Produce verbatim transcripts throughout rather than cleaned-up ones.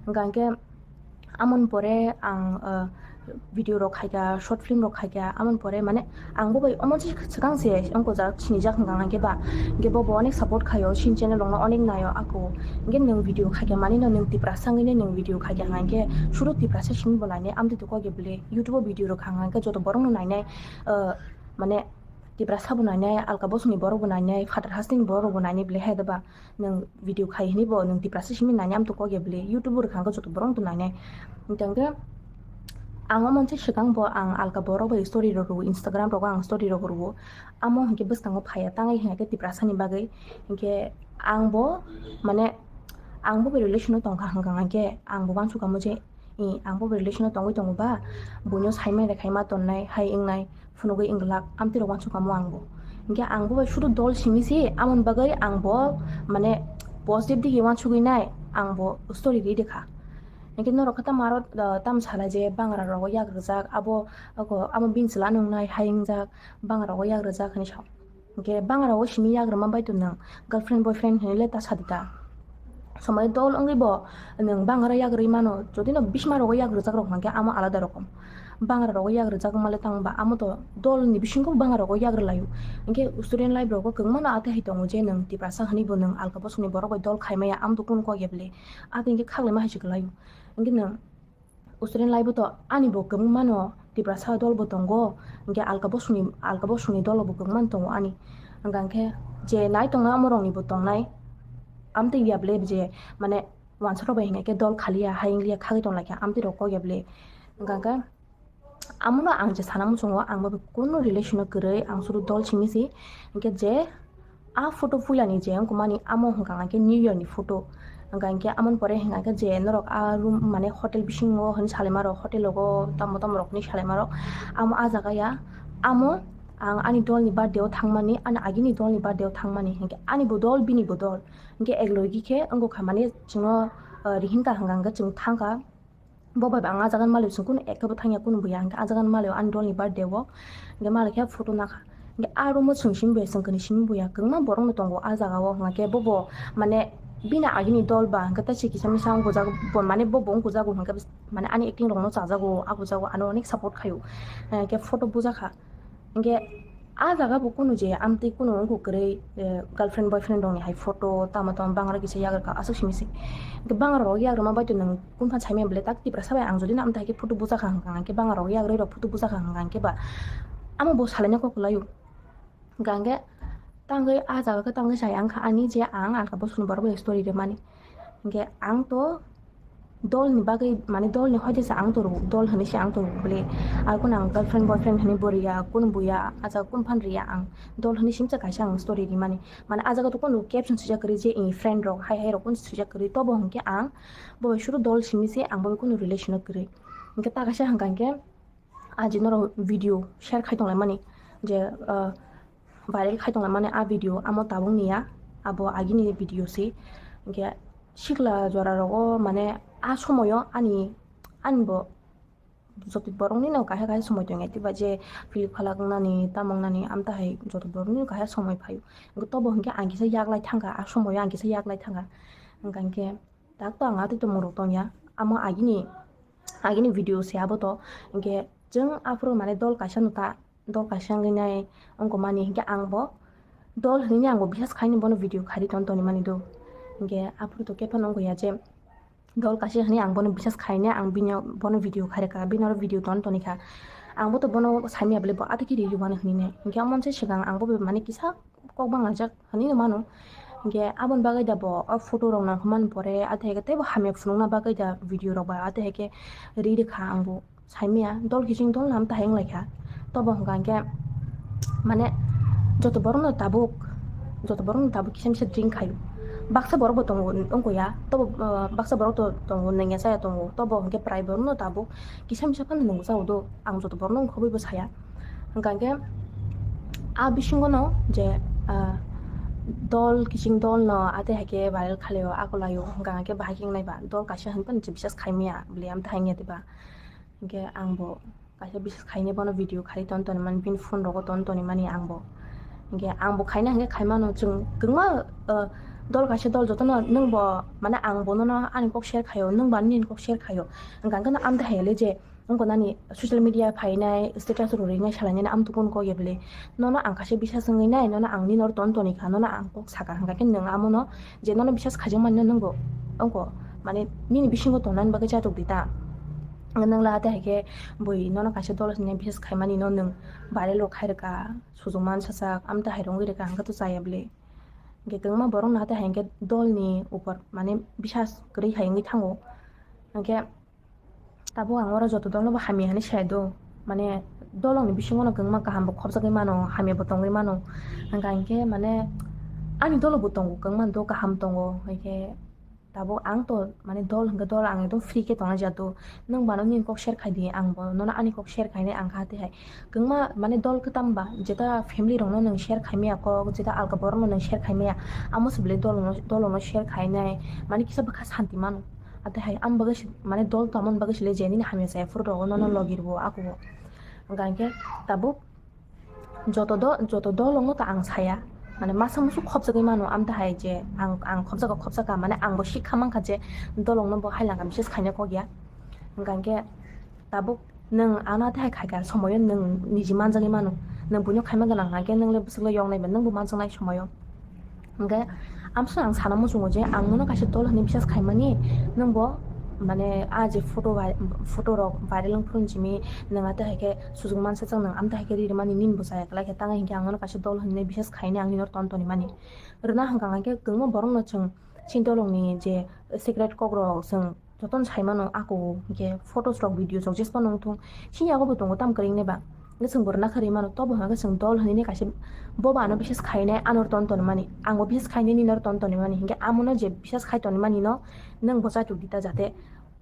Hingke amon pore ang video rok khaikha, short film rok khaikha, amon pore mane ang bo bai omo se swkang se wngkojak sinijak hwnka hwnkhe ba, hingke bo bo onek support khaio, sini channel rokno onek naio ako, hingke nwng video khaikha mani no nwng Tiprasa wngwi nwng video khaikha hwnkhe suru Tiprasa simi bo nainai amtwi twi kok ya bwle YouTube o video rok kha hwnkhe joto borok no nainai, mane Tiprasa bo nainai, alka bosongni borok bo nainai, phatar hasteni borok rok bo nainai bwle hai da ba. Nwng video khai hwnwi bo nwng Tiprasa simi nani amtwi kok ya bwle, YouTube o rwkha hwnkhe joto borok wngtong nainai. Hwnkhe ang omo se swkang bo ang alka borok bai story rok rwo, Instagram rogo ang story rok rwo. Amo hwnkhe bwskango phaiya tangai hwnkhe Tiprasa ni bagwi. Hwnkhe ang bo mane ang bo bai relation o tongkha hwnkha hwnkhe ang bo uansukha mo je, ang bo bai relation o tongwi tongo ba, buino saimai rwkhaima tonnai hai wngnai. Phunugwi wngwlak, amtwi rok uansukha mo ang bo. Hingke ang bo bai suru dol simi se, amoni bagwi ang bo, mane, positive digi uansugwi nai, ang bo story ri rikha. Hingke norok khe tamo aro, ah, tamo sala je bangra rogo yak rijak, abo, abo bini chwla nungnai hai wngjak, bangra rogo yak rijak hinwi sa. Hingke bangra rogo simi yak rwma bai tong nang, girlfriend boyfriend hinwi le ta sadi ta. Somoi dol wngwi bo nwng bangra yak rwi mano, jodi no bisma rogo yak rwjak rok hwnkhe amo alada rokom. Bangra rogo yak rwjak wngmale tang ba amo to dol ni bisingo bangra rogo yak rwlaio. Hwnkhe student life rogo kwbangma no atwi hai tongo je nwng Tiprasa hwnwi bo nwng alka bosongni borok bai dol khai maya, amo to kunu kok ya bwle. Atwi hwnkhe khaklai ma hai se kwlaio. Hwnkhe nwng student life o to ani bo kwbangma no Tiprasa dol bo tongo, hwnkhe alka bosongni, alka bosongni dol bo kwbangma no tongo ani. Hwnkha hwnkhe je nai tongnai amo rok ni bo tongnai. Amtwi ya bwle je mane uansuk rok bai hingkhe dol khaliya, hai wngliya, khagwi tonglaikha, amtwi rok kok ya bwle. Hwnkha hwnkhe amono ang je sana muchungo, ang bo kunu relation o kwrwi, ang suru dol simi si. Hwnkhe je a photo puilani je wngkha mani, amo hwnkha hwnkhe New Year ni photo. Hwnkha hwnkhe amoni pore hwnkha hwnkhe je norok a room mane hotel bisingo hinwi salaima rok, hotel rogo tamo tamo rok hinwi salaima rok, amo a jaga ya, amo ang ani dol ni birthday o thangmani, ani agini dol ni birthday o thangmani, hwnkhe ani bo dol, bini bo dol. Hwnkhe ek logi khe wngkha mani chwngno, ah, rihinka hwnkha hwnkhe chwng thangkha. Bo bai ba ang a jaga ni malwi chwng kunu ekta bo thangya kunu buya, hwnkhe a jaga ni malwi ani dol ni birthday o hwnkhe malwi khe photo nakha. Hwnkhe a room o chwng simi buya, chwng kwnwi simi buya, kwbangma borok no tongo a jaga o, hwnkhe bo bo mane bini agini dol ba hwnkhe tei se kisa misa wngkujak, bo mane bo bo wngkujak hwnkhe mane ani acting rok no chajago, a bujago, ano onek support khaio, hwnkhe photo bujakha. Hwnkhe a jaga bo kunu je amtwi kunu wngkuk kwrwi, eh, girlfriend boyfriend rokni hai photo tamo tamo bangra kisa yagrwkha aswk simi se. Hwnkhe bangra rok yagrwma bai to nwng kunphan saimaya bwle tak Tiprasa bai ang jodi no amtwi hai khe photo bujakha hwnkha hwnkhe bangra rok yagrwi rok photo bujakha hwnkha hwnkhe ba amo bo salaina kok kwlaio. Hwnkha hwnkhe tangwi a jaga khe tangwi sai ang kha ani je ang alka bosongni borok bai story rwmani. Hwnkhe ang to dol ni bagwi, mane dol ni hoide se ang to rw, dol hinwi se ang to rw bwle. Ar kunu ang girlfriend boyfriend hinwi bo riya, kunu buya, a jaga kunu phan riya ang. Dol hinwi simsa kaisa ang story rimani. Mane a jaga to kunu caption swijak kwrwi je, eh, friend rok hai hai rok kunu swijak kwrwi. Tobo hwnkhe ang bo bai suru dol simi se, ang bo bai kunu relation o kwrwi. Hwnkhe ta kaisa hwnkha hwnkhe, aji norok video share khai tonglaimani je, ah, viral khai tonglaimani a video amo tabuk niya, abo agini video se. Hwnkhe sikla jora rogo mane a somoyo ani, ani bo joto borok ni no kaisa kaisa somoi tongya, tei ba je philip phalak wngnani, tamo wngnani, amtwi hai joto borok ni kaisa somoi phaio. Hwnkhe tobo hwnkhe ang kisa yaklai thangkha, a somoyo ang kisa yaklai thangkha. Hwnkha hwnkhe tak to ang atwi tongmung rok tongya, amo agini, agini video se abo to. Hwnkhe chwng aphuru mane dol kaisa no ta, dol kaisa wngwi nai wngkha mani, hwnkhe ang bo dol hinwi ang bo bisas khaini bono video khaidi ton toni mani do. Hwnkhe aphuru to khe phano wngkha ya je dol kaisa hinwi ang bono bisas khaini ang bini bono video khairikha, bini oro video ton toni kha. Ang bo to bono saimaya bwle bo atwi khe riri wano hinwi nai. Hwnkhe omo se swkang ang bo mane kisa kok banglaijak hinwi no mano. Hwnkhe aboni bagwi da bo o photo rok nangkukmani pore, atwi hai khe teibo hamya phunukna bagwi da video rok bai atwi hai khe ri rwkha ang bo. Saimaya dol kiching dol nam ta hai wng lai kha. Tobo hwnkha hwnkhe mane joto borok no tabuk, joto borok no tabuk kisa misa drink khaio. Baksa borok bo tongo wngkha ya, tobo, ah, baksa borok to tongo, nangya chaya tongo. Tobo hwnkhe prai borok no tabuk kisa misa phano nungwi chao do. Ang joto borok no wngkhobwi bo saya. Hwnkha hwnkhe a bisingo no je, ah, dol kiching dol no atwi hai khe viral khlaio, akulaio. Hwnkha hwnkhe bahai khe wngnai ba dol kaisa hinwi phano bisas khaimaya bwle amtwi hai wngya diba. Hwnkhe ang bo kaisa bisas khaini bono video khai ton toni mani, bini phone rogo ton toni mani ang bo. Hwnkhe ang bo khaina hwnkhe khaimano chwng kwbangma, ah, dol kaisa dol jotono nwng bo, mane ang bo nono ani kok share khaio, nwng bo ani nini kok share khaio. Hwnkha hwnkhe no amtwi hai le je wngkha nani social media phainai, status rw rinai salainai amtwi kok ya bwle. Nono ang kaisa bisas wngwi nai, nono ang nini oro ton toni kha, nono ang kok sakha hwnkha khe nwng amo no je nono bisas khaijak mani no nwng bo wngkha, mane nini bisingo tongnani bagwi chatok di ta. Nwng la tei hai khe bui nono kaisa dol hinwi bisas khaimani no nwng viral rok khai rwkha, sujukma sajak amtwi hai rok wngwi rwkha hwnkhe to chaya bwle. Hwnkhe kwbangma borok no hatai hai hwnkhe dol ni upor mane bisas kwrwi hai wngwi thango. Hwnkhe tabuk ang oro joto dol no bo hamya hinwi sai do, mane dolong ni bisingo no kwbangma kaham bo khopjagwi mano, hamya bo tongwi mano. Hwnkha hwnkhe mane ani dolo bo tongo, kwbangma do kaham tongo, hwnkhe tabuk ang to mane dol hwnkhe dol ang ekdom free khe tongna jato. Nwng bano nini kok share khai di, ang bo nono ani kok share khainai ang kha tei hai. Kwbangma mane dol kwtam ba, jeta family rokno nwng share khaimaya kok, jeta alka borokno nwng share khaimaya, amo se belai dol, dol no share khainai, mane kisa bwkha santi mano. Atwi hai ang bagwi se, mane dol tongmani bagwi se le je nini hamya chaya phuru rogo nono logi rwo ako bo. Hwnkha hwnkhe tabuk joto do-, joto dolongno ta ang saya, mane masa musu khopjagwi mano, amtwi hai je ang, ang khopjago khopjaka, mane ang bo sikha mankha je dolongno bo hai langka message khaina kok ya. Hwnkha hwnkhe tabuk nwng ano tei hai khaikha somoyo nwng niji manjagwi mano, nwng buino khaima gwnang hwnkhe nwng le bwswk le yoknai ba nwng bo manjaknai somoyo. Hwnkhe amsong ang sana muchungo je ang nono kaisa dol hinwi bisas khaimani, nwng bo mane a je photo vai-, photo rok viral wng phuru simi nwng atwi hai khe sujukma sajak nwng amtwi hai khe ri rwmani nini bo chaya kwlai khe tang hinkhe ang nono kaisa dol hinwi bisas khainai ang nini oro ton toni mani. Rwna hwnkha hwnkhe kwbangma borok no chwng chini dolong ni je secret kok rok chwng jotono sai mano ako hwnkhe photos rok videos rok jespa nung thung chini yago bo tongo tam kwrwng neba hwnkhe chwng bo rwna kharwi mano tobo hwnkhe chwng dol hinwi kaisa bobo ano bisas khainai ano ton ton mani ang bo bisas khainai nini oro ton ton mani hwnkhe amo no je bisas khai ton mani no nwng bo chaitok di ta jate,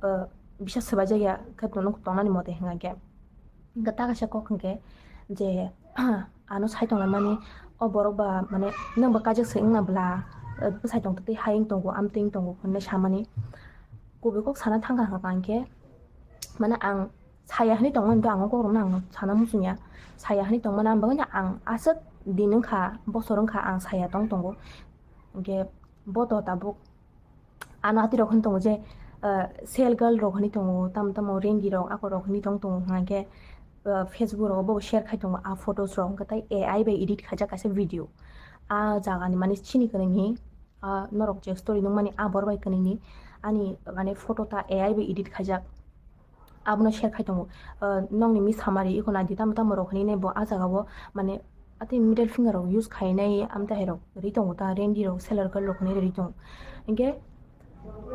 uh, bisas swbai jak ya khe tong nani mote hwnkhe. Hwnkhe ta kaisa kok hwnkhe je ano sai tonglaimani o borok ba mane nwng bo kaijak se wngna bwla, eh, bwsai tong twi hai wng tongo amtwi wng tongo hwnwi samani kubui kok sana thangkha hwnkha hwnkhe mane ang saya hinwi tongmani to ang o kokrokno ang sana muchungya saya hinwi tongmani ang bagwino ang aswk din wngkha bosor wngkha ang saya tong tongo hwnkhe bo to tabuk. Ano ati rok hwn tongo je, ah, sale girl rok hwnwi tongo, tamo tamo rengi rok ako rok hwnwi tong tongo hwnkha khe, ah, Facebook rogo bo share khai tongo a photos rok hwnkhe tai A I bai edit khaijak kaisa video. A jaga ni mane chini kwnwi ni, ah, norok je story nukmani a bor bai kwnwi ni ani mane photo ta A I bai edit khaijak. Abono share khai tongo. Ah, nokni mi samari iko naidi tamo tamo rok hinwi bo a jaga o mane atwi middle finger rok use khainai amtwi hai rok ri tongo ta rendi rok seller girl rok hinwi ri tongo. Hinkhe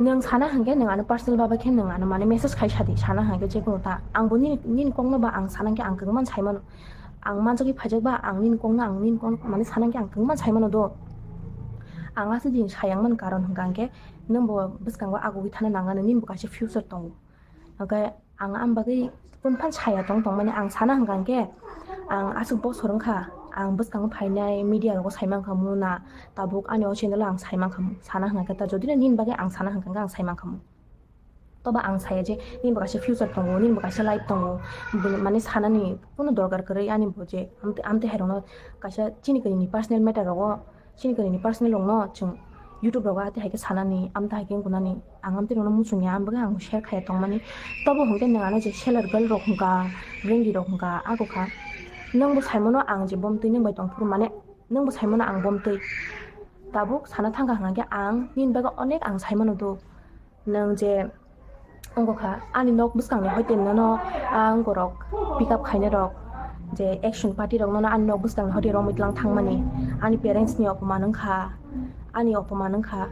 nwng sana hinkhe nwng ano personal baba khe nwng ano mane message khai sadi sana hinkhe jekono ta ang bo nini, nini kokno ba ang sana hinkhe ang kwbangma sai mano. Ang manjagwi phaijak ba ang nini kokno ang nini kokno mane sana hinkhe ang kwbangma sai mano do. Ang aswk din sayang mani karon hinkha hinkhe nwng bo bwskango agugwi thana nang ano nini bo kaisa future tongo. Hwnkhe ang am bagwi phone phan saya tong tongmani ang sana hwnkha hwnkhe ang aswk bosor wngkha ang bwskango phainai media rogo sai mankha muna tabuk ani o channel o ang sai mankha mu sana hwnkha khe ta jodi no nini bagwi ang sana hwnkha hwnkhe ang sai mankha mu. Toba ang saya je nini bo kaisa future tongo nini bo kaisa life tongo mane sanani kunu dorkar kwrwi ani bo je amtwi amtwi hai rokno kaisa chini kwnwi ni personal matter rogo. Chini kwnwi ni personal rokno chwng YouTube rogo atwi hai khe sanani, amtwi hai khe wngkha nani. Ang amtwi rokno muchungya, ang bagwi ang share khaiya tongmani. Tobo hwnkhe nwng ano je seller girl rok hwnkha, brengi rok hwnkha, ako kha. Nwng bo saimano ang je bomtwi nwng bai tongphuru mane, nwng bo saimano ang bomtwi. Tabuk sana thangkha hwnkhe ang nini bagwi onek ang saimano do. Nwng je wngkha ani nok bwskangni hoite nono, ah, wngkorok pick up khainai rok je action party rok nono ani nok bwskangni hoite romwi tlang thangmani ani parents ni opoman wngkha, ani opoman wngkha,